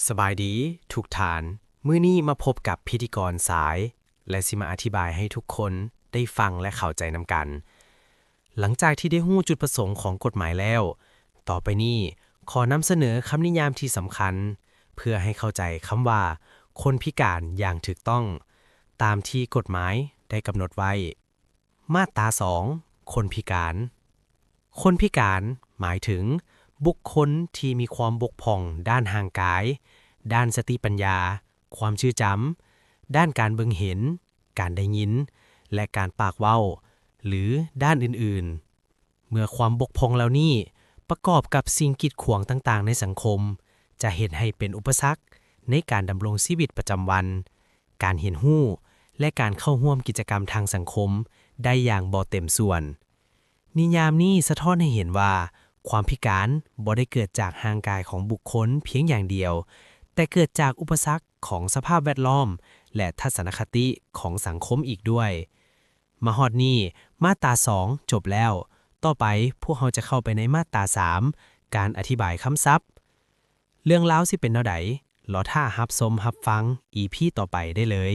ສະບາຍດີທຸກທ່ານ, ມື້ນີ້ມາພົບກັບພິທີກອນສາຍ ແລະ ຊິມາອະທິບາຍໃຫ້ທຸກຄົນໄດ້ຟັງ ແລະ ເຂົ້າໃຈນຳກັນ. ຫຼັງຈາກທີ່ໄດ້ຮູ້ຈຸດປະສົງຂອງກົດໝາຍແລ້ວ, ຕໍ່ໄປນີ້ຂໍນຳສະເໜີຄຳນິຍາມທີ່ສຳຄັນ ເພື່ອໃຫ້ເຂົ້າໃຈຄຳວ່າຄົນພິການຢ່າງຖືກຕ້ອງ ຕາມທີ່ກົດໝາຍໄດ້ກຳນົດໄວ້. ມາດຕາສອງ ຄົນພິການ. ຄົນພິການໝາຍເຖິງບຸກຄົນທີ່ມີຄວາມບົກຜ່ອງດ້ານຮ່າງກາຍ, ດ້ານສະຕິປັນຍາ, ຄວາມຈື່ຈຳ, ດ້ານການເບິ່ງເຫັນ, ການໄດ້ຍິນ ແລະ ການປາກເວົ້າ ຫຼື ດ້ານອື່ນໆ. ເມື່ອຄວາມບົກຜ່ອງເຫຼົ່ານີ້ປະກອບກັບສິ່ງກີດຂວາງຕ່າງໆໃນສັງຄົມ, ຈະເຮັດໃຫ້ເປັນອຸປະສັກໃນການດຳລົງຊີວິດປະຈຳວັນ, ການຮຽນຮູ້ ແລະ ການເຂົ້າຮ່ວມກິດຈະກຳທາງສັງຄົມໄດ້ຢ່າງບໍ່ເຕັມສ່ວນ. ນິຍາມນີ້ສະທ້ອນໃຫ້ເຫັນວ່າ ຄວາມພິການບໍ່ໄດ້ເກີດຈາກຮ່າງກາຍຂອງບຸກຄົນພຽງຢ່າງດຽວ, ແຕ່ເກີດຈາກອຸປະສັກຂອງສະພາບແວດລ້ອມ ແລະ ທັດສະນະຄະຕິຂອງສັງຄົມອີກດ້ວຍ. ມາຮອດນີ້, ມາດຕາສອງຈົບແລ້ວ. ຕໍ່ໄປພວກເຮົາຈະເຂົ້າໄປໃນມາດຕາສາມ, ການອະທິບາຍຄຳສັບ. ເລື່ອງລາວຊິເປັນແນວໃດ? ລໍຖ້າຮັບຊົມຮັບຟັງ ອີ ພີ ຕໍ່ໄປໄດ້ເລີຍ.